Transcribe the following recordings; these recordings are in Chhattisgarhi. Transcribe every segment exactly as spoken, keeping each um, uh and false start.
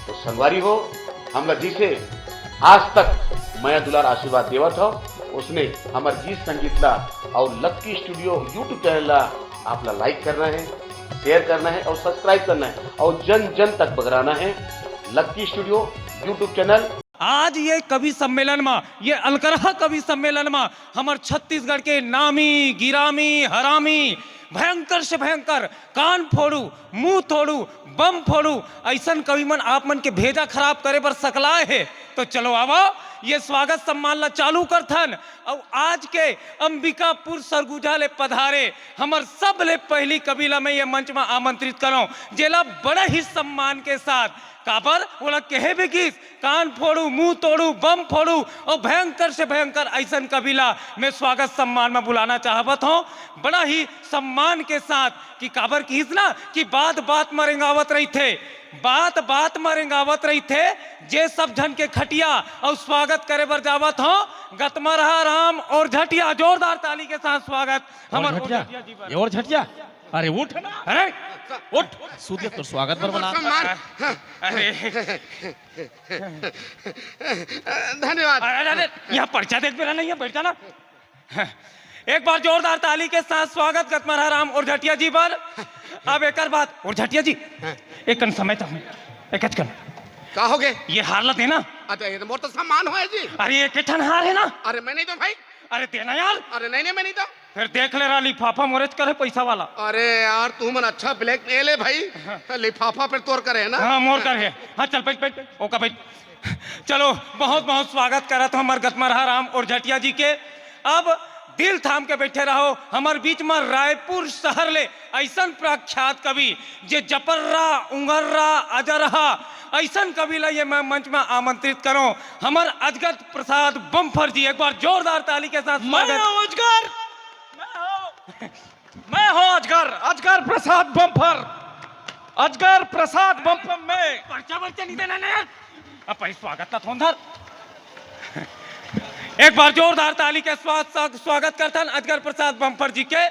तो संगवारी हो, हमला जिसे आज तक मया दुलार आशीर्वाद देवत हो, उसने हमर गीत संगीत ला और लक्की स्टूडियो YouTube चैनल ला आप ला लाइक करना है, शेयर करना है और सब्सक्राइब करना है और जन जन तक बगराना है लक्की स्टूडियो YouTube चैनल। आज ये कवि सम्मेलन मा, ये अलकरहा कवि सम्मेलन मा हमर छत्तीसगढ़ के नामी गिरामी हरामी भयंकर से भयंकर कान फोड़ू, मुंह तोड़ू, बम फोड़ू, अइसन कवि मन आप मन के भेजा खराब करे बर सकलाए हे। तो चलो आवो, ये स्वागत सम्मान ला चालू करथन। अउ आज के अंबिकापुर सरगुजा ले पधारे हमर सब ले पहली कवि ला मैं ये मंच में आमंत्रित करौं, जेला बड़ा ही सम्मान के साथ, काबर ओला कहे भी गिस, कान फोड़ू, मुंह तोड़ू, बम फोड़ू और भयंकर से भयंकर अइसन कवि ला मैं स्वागत सम्मान में बुलाना चाहवत हौं। बड़ा ही सम्मान के साथ कि काबर किहिस ना कि बात बात म रेंगावत रहिथे, बात बात म रेंगावत रहिथे। जे सब झन के खटिया और स्वागत करे बर जावत हौं, गतमरहा राम और झटिया, जोरदार ताली के साथ स्वागत हमर ओरझटिया। ओरझटिया जी बर। ये ओरझटिया, अरे उठ ना, अरे उठ, सूदिया तोर स्वागत बर बना। सम्मान। अरे धन्यवाद। अरे, अरे, अरे, यहाँ पर्चा देख बेरा नहीं है, बैठ जाना। एक बार जोरदार ताली के साथ स्वागत गतमरहा राम ओरझटिया जी बर। अब एकर बाद ओरझटिया जी, हाँ। एक कन समय तक, एक कन। का हो गे? ये हार ला देना। अच्छा, ये तो मोर तो सम्मान होय जी। अरे, एक ठन हार है ना। अरे, मैं नहीं दूं भाई। अरे, देना यार। अरे, नहीं, नहीं, मैं नहीं दूं। फिर देख ले रहा लिफाफा मोरेच करे पैसा वाला। अरे यार, तू मन अच्छा ब्लैकमेल है भाई। हाँ। लिफाफा पे तोर करे है ना? हाँ, मोर करे है। हाँ, चल बैठ, बैठ, बैठ। ओका बैठ। चलो, बहुत बहुत स्वागत करत हौं हमर गतमरहा राम ओरझटिया जी के। अब दिल थाम के बैठे रहो, हमर बीच में रायपुर शहर ले अइसन प्रख्यात कवि जे जपरहा, उंगरहा, अजरहा, अइसन कवि ला ये मैं मंच में आमंत्रित करौं, हमर अजगर प्रसाद बम्फर जी। एक बार जोरदार ताली के साथ मैं स्वागत। हूँ अजगर, मैं हूँ, मैं हूँ अजगर, अजगर प्रसाद बम्फर, अजगर प्रसाद बम्फर मैं। पर्चा वर्चा नहीं देना ना यार। अब भाई स्वागत ला थोन धर। एक बार जोरदार ताली के स्वाद, स्वागत करथन अजगर प्रसाद बम्फर जी के।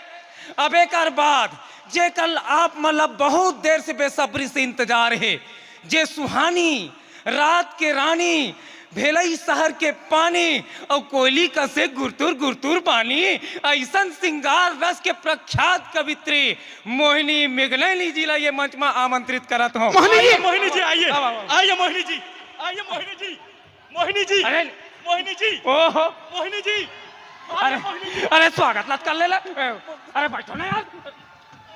अब एकर बाद जेकर आप मन ला बहुत देर से बेसब्री से इंतजार हे, जे सुहानी रात के रानी, भेलई सहर के पानी अउ कोयली कसे गुरतुर गुरतुर बानी, अइसन सिंगार रस के प्रख्यात कवित्री मोहिनी मिगनैनी जी ला ये मंच में आमंत्रित करत हौं। मोहिनी जी, आइए, मोहिनी जी, आइए। आओ, आओ, आओ। आइए, मोहिनी जी, आइए, मोहिनी जी, मोहिनी जी, अरे। मोहिनी जी, ओहो। मोहिनी जी, आइए, अरे, मोहिनी जी। अरे, स्वागत ला तो कर ले ला। अरे, बैठो ना यार।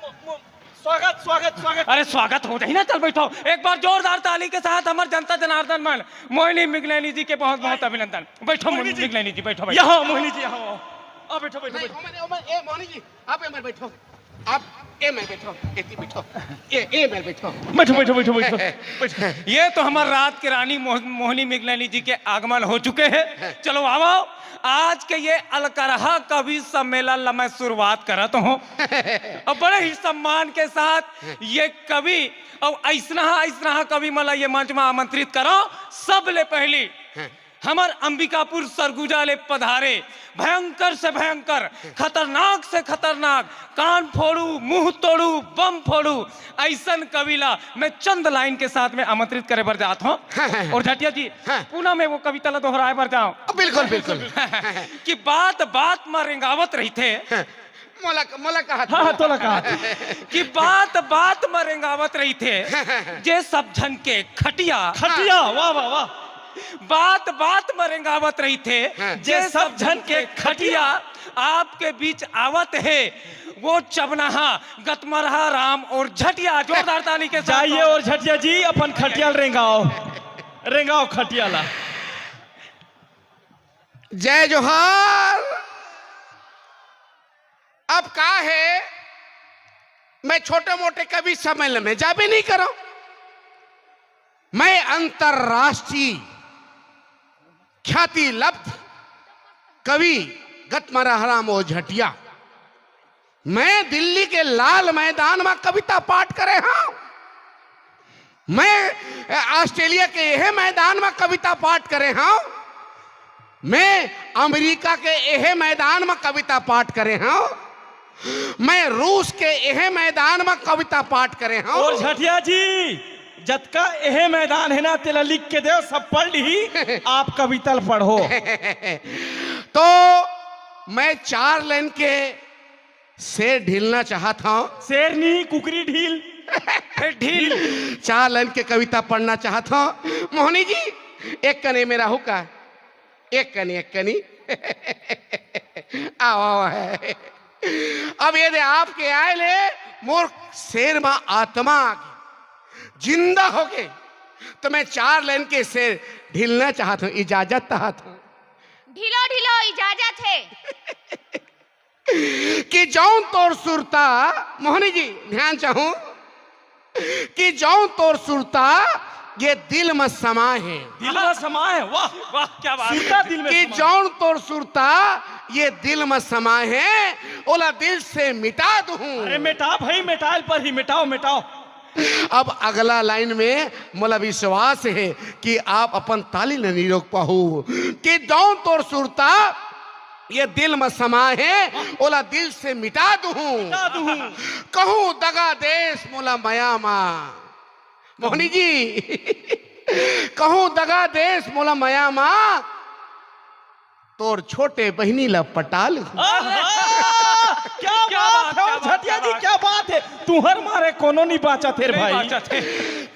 मो-, मो-, स्वागत, स्वागत, स्वागत। अरे, स्वागत हो जाही ना, चल बैठो। एक बार जोरदार ताली के साथ हमर जनता जनार्दन मन, मोहिनी मिगनैनी जी के बहुत बहुत अभिनंदन। बैठो मोहिनी जी। मिगनैनी जी, बैठो, बैठो। यहाँ मोहिनी जी, यहाँ आओ। आओ, बैठो, बैठो, नहीं, बैठो। ओमन, ओमन, ए, मोहिनी जी, आप एमन बैठो। आप ए में बैठो, एती बैठो। ए, ए में बैठो। बैठो, बैठो, बैठो, बैठो, बैठो। ये तो हमर रात के रानी मोह-, मोहिनी मिगनैनी जी के आगमन हो चुके हे। चलो, आओ, आओ। आज के ये अलकरहा कवि सम्मेलन ला मैं शुरुआत करत हौं। अउ बड़े ही सम्मान के साथ ये कवि अउ अइसनहा, अइसनहा कवि मन ला ये मंच में आमंत्रित करौं। सबले पहली हमर अंबिकापुर सरगुजा ले पधारे भयंकर से भयंकर, खतरनाक से खतरनाक, कान फोड़ू, मुंह तोड़ू, बम फोड़ू, अइसन कवि ला मैं चंद लाइन के साथ में आमंत्रित करे बर जात हौं। ओरझटिया जी, हाँ। पुनः मैं वो कविता ला दोहराए बर जावँ। बिल्कुल, बिल्कुल। कि बात बात म रेंगावत रहिथे। मोला, मोला कहा हाँ, हाँ, तोला कहा। कि बात बात म रेंगावत रहिथे, जे सब झन के खटिया। खटिया, वाह, वाह, वाह। बात बात म रेंगावत रहिथे, हाँ। जे सब झन के खटिया आपके बीच आवत हे, वो चबनहा गतमरहा राम ओरझटिया। जोरदार ताली के साथ। जाइए ओरझटिया जी, अपन खटिया ल रेंगाओ, रेंगाओ खटिया ला। जय जोहार। अब का हे, मैं छोटे मोटे कवि सम्मेलन में जाबे नहीं करौं। मैं अंतर्राष्ट्रीय ख्याति लब्ध कवि गतमरहा राम ओरझटिया, मैं दिल्ली के लाल मैदान में कविता पाठ करे हौं। मैं, अ, ऑस्ट्रेलिया के एहे मैदान में कविता पाठ करे हौं। मैं अमेरिका के एहे मैदान में कविता पाठ करे हौं। मैं रूस के एहे मैदान में कविता पाठ करे हौं। ओरझटिया जी, जतका एहे मैदान हे ना, तेला लिख के देव, सब पढ़ लिही। आप कविता ल पढ़ो। तो मैं चार लाइन के शेर ढीलना चाहत हंव। शेर नहीं, कुकरी ढील। फिर ढील। चार लाइन के कविता पढ़ना चाहत हंव। मोहनी जी, एक कने में रहू का? एक कनी, एक कनी। आओ, आओ, है। अब ये दे आपके आए ले, मोर शेर मा आत्मा आ गे, जिंदा हो गे, तो मैं चार लाइन के शेर ढीलना चाहत हंव, इजाजत चाहत हंव। ढीलो, ढीलो, इजाजत हे। कि जौन तोर सुरता, मोहनी जी, ध्यान चाहूं, कि जौन तोर सुरता ये दिल म समाए हे। दिल म समाए हे, वाह, वाह, क्या बात है। सुरता दिल में कि समाए। जौन तोर सुरता ये दिल म समाए हे, ओला दिल से मिटा दूं। अरे मिटा भाई, मिटाए ल परही, मिटाओ, मिटाओ। अब अगला लाइन में मोला विश्वास हे कि आप अपन ताली ल नइ रोक पाहू। कि जौन तोर सुरता ये दिल म समाए हे, ओला दिल से मिटा दूं। मिटा दूं। कहूं दगा देस मोला मया मा। मोहनी जी, कहूं दगा देस मोला मया मा, तोर छोटे बहिनी ला पटा लूं। आहा! क्या क्या बात बात, है, क्या बात, झटिया क्या जी, बात। क्या बात है? तुहर मारे कोनो नहीं बाचत हे रे नहीं भाई। बाचत हे।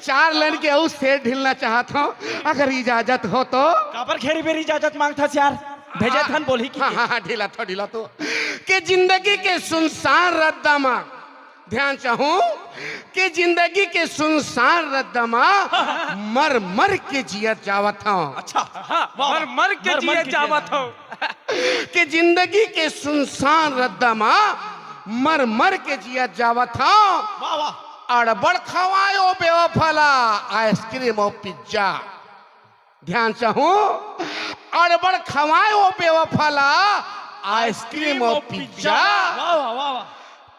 चार लाइन के अउ शेर ढीलना चाहत हंव, अगर इजाजत हो तो। काबर घेरी बेरी इजाजत मांगथस यार? भेजे हाँ, थन बोलही कि हाँ, हाँ, हाँ, ढीला तो, ढीला तो। के जिंदगी के सुनसान रद्दा मा, ध्यान चाहूं, के जिंदगी के सुनसान रद्दा मा मर मर के जियत जावत हंव। अच्छा, हाँ, वाह, मर वाह। मर के मर मर जियत के जावत जियत हंव। के जिंदगी के सुनसान रद्दा मा मर मर के जियत जावत हंव। वाह, वाह। अड़बड़ खवायो बेवफा ला आइसक्रीम अउ पिज्जा। ध्यान चाहूं, अड़बड़ खवाए ओ बेवफा ला आइसक्रीम अउ पिज्जा। वाह, वाह, वाह, वाह।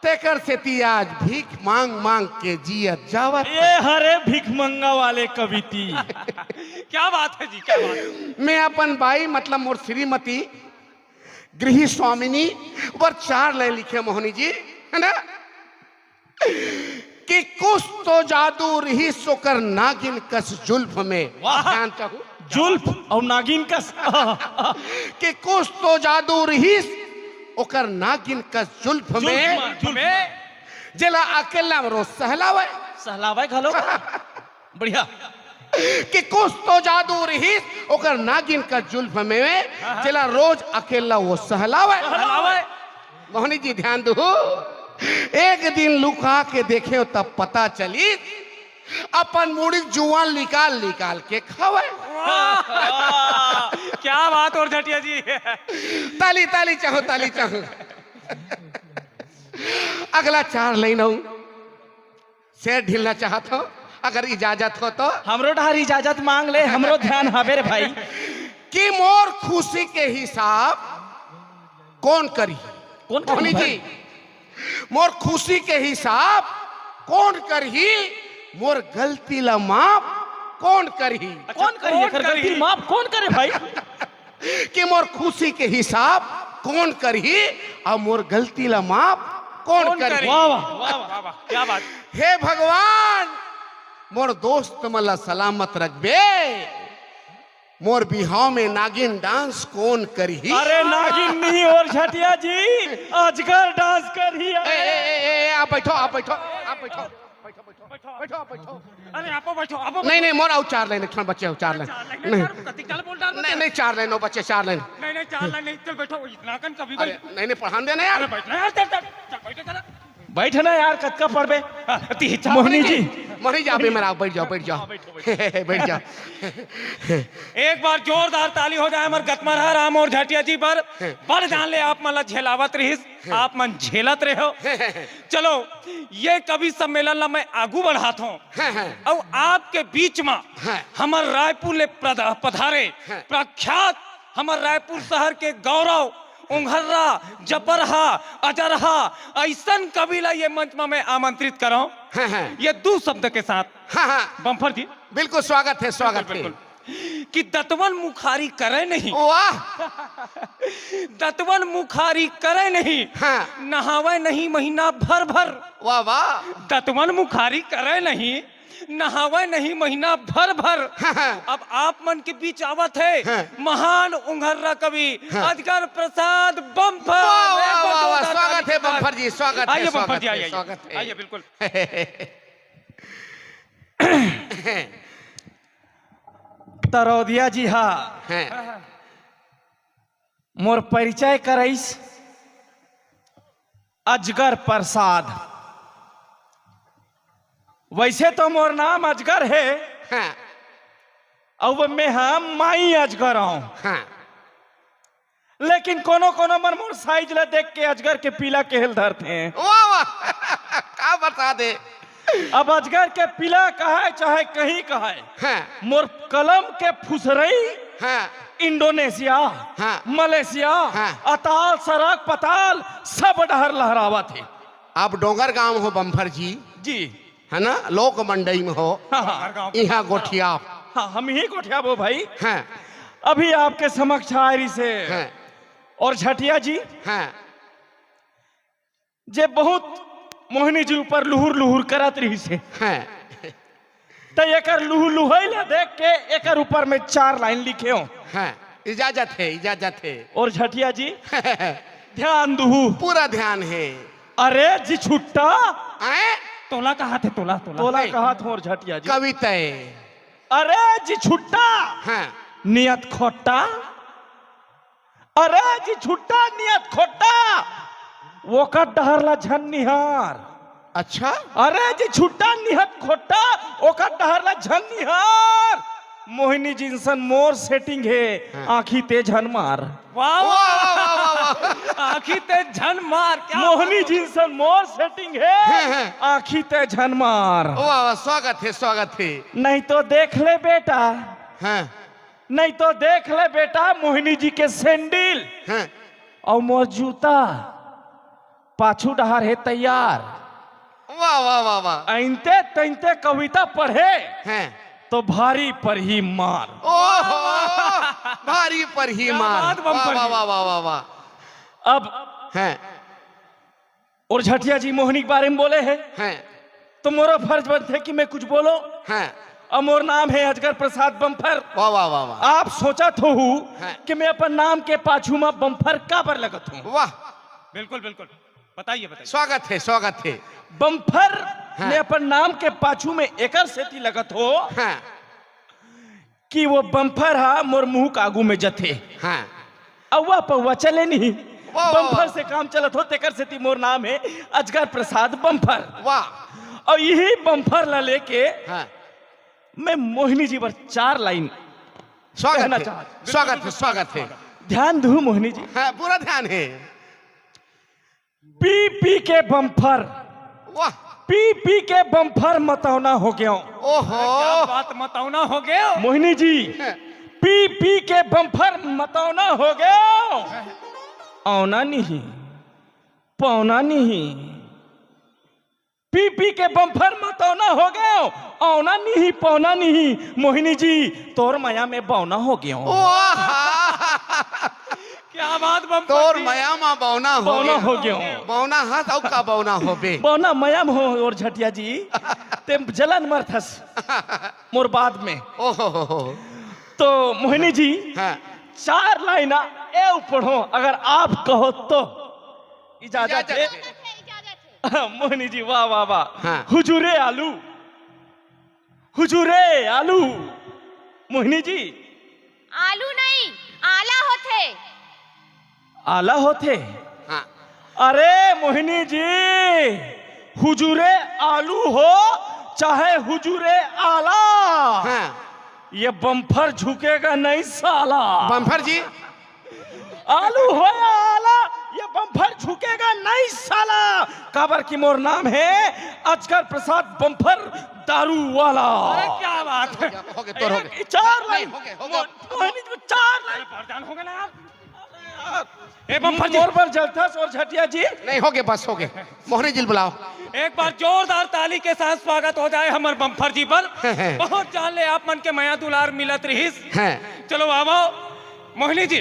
तेकर सेती आज भीख मांग मांग के जियत जावत। ये हरे भिखमंगा वाले कविती। क्या बात है जी, क्या बात है। मैं अपन बाई, मतलब मोर श्रीमती, गृह स्वामिनी, ऊपर चार लाइन लिखे मोहनी जी, है ना? कि कुछ तो जादू रिहिस ओकर नागिन कस जुल्फ में। वाह। ध्यान चाहूं। जुल्फ अउ नागिन कस। कि कुछ तो जादू रिहिस ओकर नागिन कस जुल्फ में। जुल्फ में, जुल्फ में। जेला अकेल्ला में रोज सहलावय। सहलावय घलो। बढ़िया। कि कुछ तो जादू रिहिस ओकर नागिन कस जुल्फ में, हाँ, हाँ। जेला रोज अकेल्ला वो सहलावय। सहलावय। मोहनी जी ध्यान दू, एक दिन लुका के देखेंव तब पता चलिस, अपन मुड़ी जुआन निकाल निकाल के खावय। वाह! क्या बात हे झटिया जी। ताली, ताली चाहूं, ताली चाहूं। अगला चार लाइन अउ शेर ढीलना चाहत हंव, अगर इजाजत हो तो। हमरो डहर इजाजत मांग ले, हमरो ध्यान हवे रे भाई। कि मोर खुशी के हिसाब कोन करही? कोन करही मोहनी भाई? जी, मोर खुशी के हिसाब कोन करही? मोर गलती ला माफ कोन करही? अच्छा, कोन करही? कोन एकर गलती करही? माफ कोन करे भाई? कि मोर खुशी के हिसाब कोन करही अउ मोर गलती ला माफ कोन कोन करही? करही? वाह, वाह। वाह, वाह, वाह, क्या बात। हे भगवान, मोर दोस्त मन ला सलामत रखबे, मोर बिहाव में नागिन डांस कोन करही? अरे नागिन नहीं अउ झटिया जी, अजगर डांस करही। ए, ए, ए, ए, आप बैठो, आप बैठो, आप बैठो। बैठो, बैठो। अरे, आपो बैठो, आपो बैठो। नहीं, नहीं, मोर अउ चार लाइन, एक ठन बचे अउ चार लाइन। चार लाइन, नहीं। चार, कतिक चार बोल डार नहीं, बचे। नहीं, चार लाइन अउ बचे, चार लाइन। नहीं, नहीं, चार लाइन नहीं, चल बैठो, इतना कन कभी अरे, भाई। नहीं, नहीं, पढ़ान दे ना यार। अरे, बैठ ना यार, चल, चल, चल, बैठ, चल। बैठ ना यार, कतका पढ़बे? हाँ, ती चार मोहनी लाइन जी। नहीं। मोहनी जी, आप ही मेरा, बैठ जाओ, बैठ जाओ। हाँ, बैठो, बैठो। बैठ जाओ। एक बार जोरदार ताली हो जाए, हमर गतमरहा राम अउ झटिया जी बर। बड़ जान ले आप मन ला झेलावत रहिस। आप मन झेलत रहे हो। चलो, ये कवि सम्मेलन ला मैं आगू बढ़ात हूँ। हाँ, हाँ। अउ आपके बीच में हाँ। हमर रायपुर ले प्रध-, पधारे हाँ। प्रख्यात हमर रायपुर शहर के गौरव, ओंघर्रा, जपरहा, अजरहा, अइसन कवि ला ये मंच में मैं आमंत्रित करौं। हाँ, हाँ। ये दू शब्द के साथ। हाँ, हाँ। बम्फर जी। बिल्कुल स्वागत है, स्वागत है। बिल्कुल। कि दतवन मुखारी करे नहीं। वाह। दतवन मुखारी करे नहीं। हाँ। नहावे नहीं महीना भर भर। वाह, वाह। दतवन मुखारी करे नहीं, नहावय नहीं महीना भर भर। हाँ, हाँ। अब आप मन के बीच आवत हे हाँ। महान उंघर्रा कवि हाँ। अजगर प्रसाद बम्फर। वाह, वाह, एक बार वाह, वाह, जोरदार स्वागत ताली हे के साथ। बम्फर जी, स्वागत हे, आइए बम्फर स्वागत जी, हे, आइए, स्वागत हे। आइए, बिल्कुल। तरौदिया जी हा हैं। मोर परिचय करइस अजगर प्रसाद। वइसे तो मोर नाम अजगर हे, हैं। अउ मैं हा माई अजगर हंव। हैं। लेकिन कोनो कोनो मन मोर size ला देख के अजगर के पीला केहे ल धरथे। वाह, वाह। का बता दे। अब अजगर के पीला कहय, चाहे कहीं कहय, हैं। मोर कलम के फुसरई हैं। इंडोनेशिया, हैं। मलेशिया, हैं। अताल, सरग, पताल, सब डहर लहरावत हे। आप डोंगरगांव हो बम्फर जी। जी। है ना, लोक मंडई में हो, हाँ, हाँ। इहाँ गोठिया। हाँ, हम ही गोठिया वो भाई। हैं। अभी आपके समक्ष आय रिहिसे। हैं। अउ झटिया जी, हैं। जे बहुत मोहिनी जी ऊपर लुहुर लुहुर करत रिहिसे। हैं। त एकर लुहु लुहई ला देख के एकर ऊपर में चार line लिखे हंव। हैं, इजाजत हे, इजाजत हे। अउ झटिया जी, ध्यान दुहू। पूरा ध्यान हे। अरे जी छुट्टा। हैं? तोला कहाथे, तोला, तोला। तोला नहीं। कहाथे अउ झटिया जी। कविता हे। अरे जी छुट्टा। हैं। नियत खोट्टा। अरे जी छुट्टा नियत खोट्टा, ओकर डहर ला झन निहार। अच्छा? अरे जी छुट्टा नियत खोट्टा, ओकर डहर ला झन निहार। मोहिनी जिनसन मोर setting हे, हाँ। आँखी ते झन मार। वाह, वाह, वाह, वाह, वाह। आँखी ते झन मार, क्या मोहिनी बात है। जिनसन मोर setting हे, हाँ, हाँ। आँखी ते झन मार। वाह, वाह, स्वागत हे, स्वागत हे। नहीं तो देख ले बेटा। हाँ। नहीं तो देख ले बेटा, मोहिनी जी के sandal हैं। अउ मोर जूता पाछू डहर हे तैयार। वाह, वाह, वाह, वाह। अइनते तइनते कविता पढ़े हैं। तो भारी परही मार। ओहो, भारी परही क्या मार। बात, बम्पर वाह, जी। वाह, वाह, वाह, वाह। अब हैं। अउ झटिया जी मोहिनी के बारे में बोले हे, हैं। तो मोरो फर्ज बनथे कि मैं कुछ बोलों। हैं। अउ मोर नाम हे अजगर प्रसाद बम्फर। वाह, वाह, वाह, वाह। आप सोचत होहू हैं। कि मैं अपन नाम के पाछू म बम्फर काबर लगत हंव। वाह। बिल्कुल, बिल्कुल। बताइए, बताइए। स्वागत हे, स्वागत हे। बम्फर हैं। मैं अपन नाम के पाछू में एकर सेती लगत हंव। हैं। कि वो बम्फर हा मोर मुंह के आगू में जथे। हाँ। अउवा पउवा चले नहीं। वाह, वाह, बम्फर वाह। से काम चलत हो, तेकर सेती मोर नाम हे अजगर प्रसाद बम्फर। वाह। अउ इही बम्फर ला लेके हाँ। मैं मोहिनी जी बर चार line स्वागत कहना हे, चाहत। स्वागत हे, स्वागत हे। ध्यान दू मोहिनी जी। हाँ, पूरा ध्यान हे। पी पी के बम्फर, वाह। पी पी के बम्फर मतौना हो गेंव। ओहो। क्या बात, मतौना हो गेंव। मोहिनी जी, पी पी के बम्फर मतौना हो गेंव। औना नहीं, पौना नहीं। पी पी के बम्फर मतौना हो गेंव। औना नहीं, पौना नहीं। मोहिनी जी, तोर मया में बौना हो गेंव। वाह। क्या बात बम्फर तोर जी। मया मा बौना हो बौना गेंव। हो गेंव। बौना हस अउ का बौना होबे। बौना मया में हो अउ झटिया जी, ते जलन मरथस मोर बात में। ओहो हो हो। तो मोहिनी जी, हाँ। चार line ए पढ़ो, अगर आप कहो तो। इजाजत इजाजत हे। हे। मोहिनी जी, वाह, वाह, वाह। हाँ। हुजूरे आलू, हुजूरे आलू। मोहिनी जी। आलू नहीं, आला होथे। आला होथे? हाँ। अरे मोहिनी जी, हुजूरे आलू हो चाहे हुजूरे आला, हाँ। ये बम्फर झुकेगा नहीं साला। बम्फर जी, आलू हो या आला, ये बम्फर झुकेगा नहीं साला। काबर कि मोर नाम हे अजगर प्रसाद बम्फर दारू वाला। अरे क्या बात हे। हो गया, हो गया, तोर हो गया। एक, चार नहीं, line। हो गया, हो गया। मोहिनी जी, चार line। अरे परेशान हो गए ना यार। ए बम्फर जी। मोर बर जलथस अउ झटिया जी। नहीं, हो गया, बस हो गया। मोहिनी जी ल बुलाओ। एक बार जोरदार ताली के साथ स्वागत हो जाए हमर बम्फर जी बर। बहुत जान ले आप मन के मया दुलार मिलत रहिस। हैं। चलो आवो मोहिनी जी,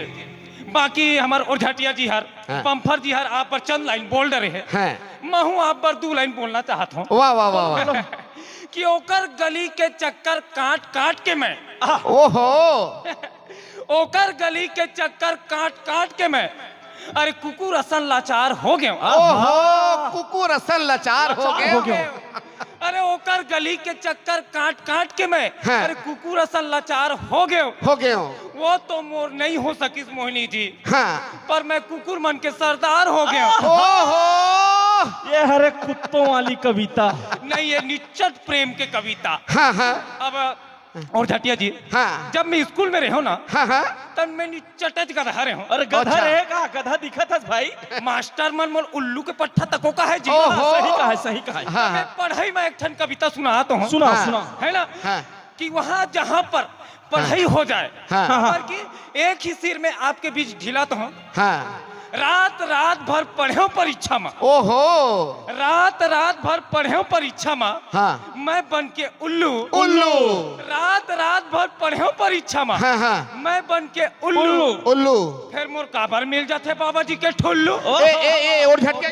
बाकी हमर अउ झटिया जी हर, हाँ। बम्फर जी हर आप बर चंद line बोल डरे हे। हाँ। महूं आप बर दू line बोलना चाहत हंव। वाह, वाह, वाह, वाह। कि ओकर गली के चक्कर काट काट के मैं ओहो। ओकर गली के चक्कर काट काट के मैं अरे कुकुर असन लाचार हो गयो। ओहो, कुकुर असन लाचार हो गयो। अरे ओकर गली के चक्कर काट काट के मैं हाँ। अरे कुकुर असन लाचार हो गयो। हो गयो। वो तो मोर नहीं हो सकिस मोहिनी जी। हाँ। पर मैं कुकुर मन के सरदार हो गयो। ओहो। ये हरे कुत्तों वाली कविता। नहीं, ये निच्चट प्रेम के कविता। हाँ, हाँ। अब और झटिया जी, हाँ। जब मैं स्कूल में रहे हूँ ना, हाँ, हाँ। तब मैं निच्चट गधा रहे हूँ। अरे गधा अच्छा। रहे का? गधा दिखत हस भाई। मास्टर मन मोर उल्लू के पट्ठा तको का है जी। ओहो। सही कहा है, सही कहा है। हाँ, मैं हाँ। पढ़ाई में एक ठन कविता सुनात हूँ। सुनाओ, हाँ। सुनाओ। है ना? हाँ। कि वहाँ जहाँ पर पढ़ाई हाँ। हो जाए, हाँ। हाँ। पर कि एक ही सिर में आपके बीच ढीला तो हूँ। हाँ। रात रात भर पढ़ेंव परीक्षा मा। ओहो। रात रात भर पढ़ेंव परीक्षा मा। हाँ। मैं बन के उल्लू। उल्लू। रात रात भर पढ़ेंव परीक्षा मा। हाँ, हाँ। मैं बन के उल्लू। उल्लू। उल्लू। फिर मोर काबर मिल जाथे बाबा जी के ठुल्लू। ए, ए, ए, और झटके।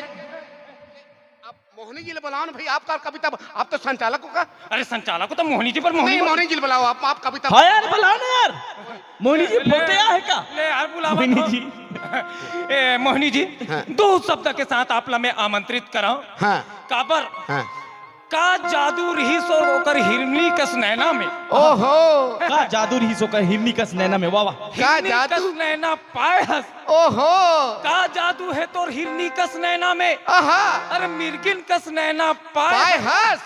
आप मोहनी जी ले बुलाओ ना भाई, आपका कविता, आप तो संचालक हो का? अरे संचालक हो तो मोहनी जी पर मोहनी नहीं, बोल। मोहनी जी ले बुलाओ आप, आप कविता हाँ यार, बुलाओ ना यार। मोहनी जी ले, फोटे आ है का? ले यार, बुलावा मोहनी तो। जी। ए, मोहनी जी, हाँ। दो शब्द के साथ आप ला मैं आमंत्रित कराओ। हाँ। काबर? हाँ। का जादू रहिस ओकर हिरनी कस नैना में। ओहो। का जादू रहिस ओकर हिरनी कस नैना में, वाह, वाह। का हिरनी जादू? कस नैना पाए हस। ओहो। का जादू है तोर हिरनी कस नैना में। आहा। अरे मिर्गिन कस नैना पाए पाए हस। हस।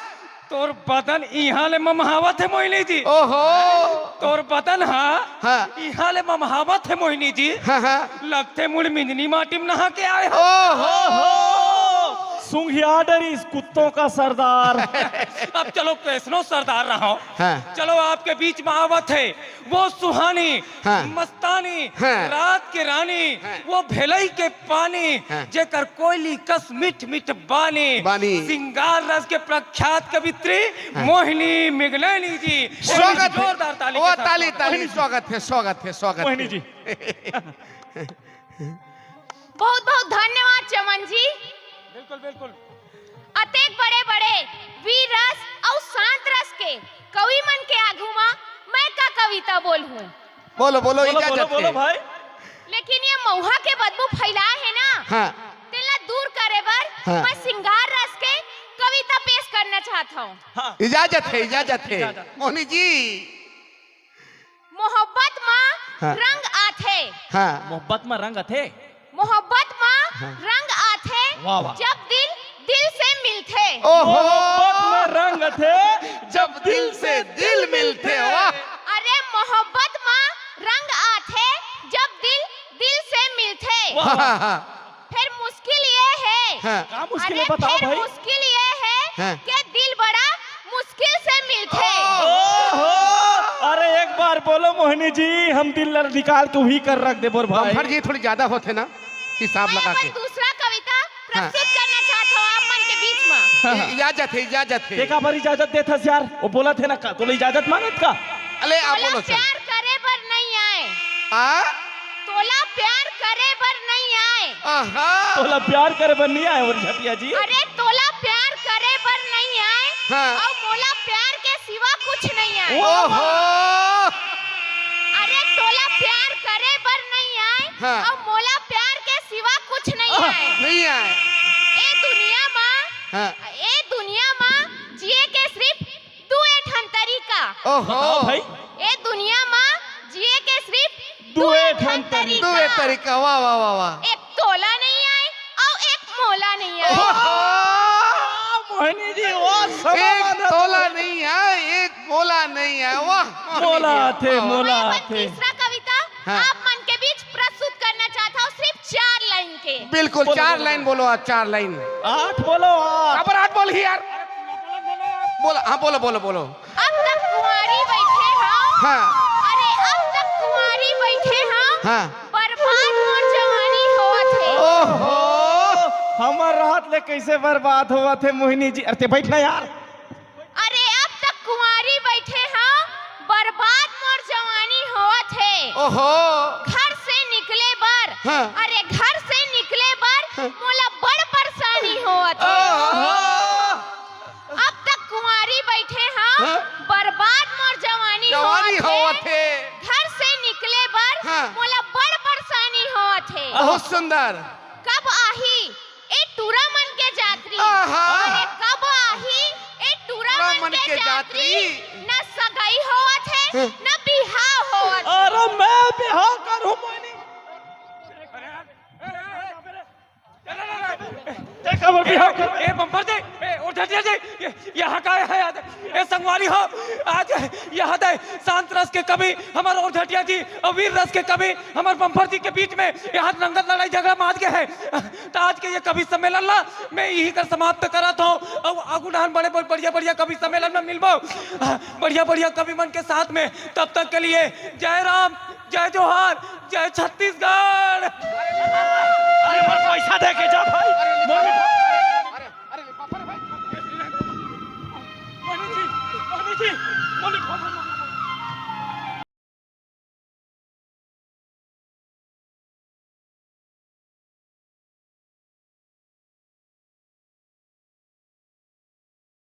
तोर बदन इहाँ ले ममहावत हे मोहिनी जी। ओहो। तोर बदन हा हाँ। इहाँ ले ममहावत हे मोहिनी जी। हाँ, हाँ। लगथे मुड़ मिंजनी माटी में नहा के आए हो। ओहो। ओहो। सूंघिया डरिस कुत्तों का सरदार। अब चलो कैसनो सरदार रहो। हाँ। चलो आपके बीच में आवत हे वो सुहानी, हाँ। मस्तानी, हाँ। रात के रानी, हाँ। वो भेलई के पानी, हाँ। जेकर कोयली कस मीठ मीठ बानी, बानी। सिंगार रस के प्रख्यात कवित्री हाँ। मोहिनी मिगनैनी जी। स्वागत हे। जोरदार ताली ओ, के साथ ताली, स्वागत। ताली, स्वागत हे, स्वागत हे, स्वागत मोहिनी हे। जी। बहुत बहुत धन्यवाद चमन जी। बिल्कुल, बिल्कुल। अतेक बड़े-बड़े वीर रस अउ शांत रस के कवि मन के आघू म मैं का कविता बोलहूँ? बोलो, बोलो, बोलो, इजाजत बोलो, बोलो हे। भाई। लेकिन ये मउहा के बदबू फैलाए हे ना, हाँ। तेला दूर करे बर हाँ। मैं सिंगार रस के कविता पेश करना चाहत हूँ। हाँ। इजाजत हे, इजाजत हे। इजाजत। मोहनी जी। मोहब्बत म हाँ। रंग आथे। हाँ। मोहब्बत म रंग आथे। मोहब्बत म हाँ। रंग आथे। वाह, वाह। जब दिल दिल से मिलथे। ओहो। मोहब्बत म रंग आथे, जब दिल से दिल मिलथे। वाह। अरे मोहब्बत म रंग आथे, जब दिल दिल से मिलथे। वाह, वाह। हाँ, हाँ। फेर मुश्किल ये हे। हाँ। का मुश्किल हे अरे बताओ फेर भाई? मुश्किल ये हे हाँ। के दिल बड़ा मुश्किल से मिलथे। ओहो! अरे एक बार बोलो मोहिनी जी, हम दिल ला निकाल के उही कर रख देबो रे भाई। बम्फर जी थोड़ी ज्यादा होथे ना, हिसाब मैं लगा अपन के। दूसरा कविता हाँ। प्रस्तुत करना चाहत हूँ आप मन के बीच में। हाँ, हाँ। इ-, इजाजत हे, इजाजत हे। एक बार इजाजत देथस यार, वो बोलत हे ना का, तोला इजाजत मांगत का? अले आप तोला बोलो सर। प्यार करे बर नहीं आए। आ? तोला प्यार करे बर नहीं आए। आहा। तोला प्यार करे बर नहीं आए और झटिया जी। अरे तोला प्यार करे बर नहीं आए। हाँ। अउ मोला प्यार के सिवा कुछ नहीं आए। ओहो। अरे तोला प्यार करे बर नहीं आए। हाँ। अउ मोला प्यार के सिवा कुछ नहीं आए। नहीं आए। ए दुनिया मा, हाँ। ए दुनिया मा जिए के सिर्फ दुए ठन तरीका। ओहो। बताओ भाई। ए दुनिया मा जिए के सिर्फ दुए दुए ठन ठन तरीका। दुए तरीका, वाह, वाह, वाह, वाह। एक तोला नहीं आए, अउ एक मोला नहीं आए। ओहो। मोहिनी जी, वाह, समा एक बांधा तोला तू। नहीं आए, एक मोला नहीं आए, वाह, मोहिनी मोला जी, आथे, वाह, वाह। मोला मैं आथे। तीसरा कविता हाँ। आप मन के बीच प्रस्तुत करना चाहता हूँ, सिर्फ चार लाइन के। बिल्कुल, बोलो, चार बोलो, लाइन बोलो। बोलो, आज चार लाइन। आठ बोलो, आठ। काबर आठ बोलही यार। बोलो, हाँ, बोलो, बोलो, बोलो। अब तक कुंवारी बइठे हंव। हाँ। अरे, अब तक कुंवारी बइठे हंव। हाँ। बर्बाद मोर जवानी होवत हे। ओहो, हमर राहत ले कइसे बर्बाद होवत हे, मोहिनी जी? अरे, ते बइठ ना यार। अरे, अब तक कुंवारी बइठे हंव, बर्बाद मोर जवानी होवत हे। ओहो। घर से निकले बर, हाँ। अरे, घर से निकले बर हाँ। मोला बड़ परेशानी होवत हे। ओहो। अब तक कुंवारी बइठे बहुत सुंदर। कब आही ए टूरा मन के जात्री? आहा। अरे कब आही ए टूरा टूरा मन मन के के जात्री? जात्री। न सगाई होवत हे, हैं? न बिहाव होवत हे। अरे मैं बिहाव करूं मोनी। देख हमर बिहाव कर। ए बम्पर दे, ए ओढ़टिया दे, ये यहाँ का है यार? ए संगवारी हो, आज यहाँ दे शांत रस के कवि हमर ओढ़टिया जी और वीर रस के कवि हमर बम्पर जी के बीच में यहाँ रंगत लड़ाई झगड़ा माज गए है। तो आज के ये कवि सम्मेलन ला मैं यही कर समाप्त करत हूँ। और आगू डहन बड़े बड़े बढ़िया बढ़िया कवि सम्मेलन में मिलबो, बढ़िया बढ़िया कवि मन के साथ में। तब तक के लिए जय राम, जय जोहार, जय छत्तीसगढ़। अरे मोर पैसा दे के जा भाई। मोर मोनू जी, मोनू जी, मोनू जी।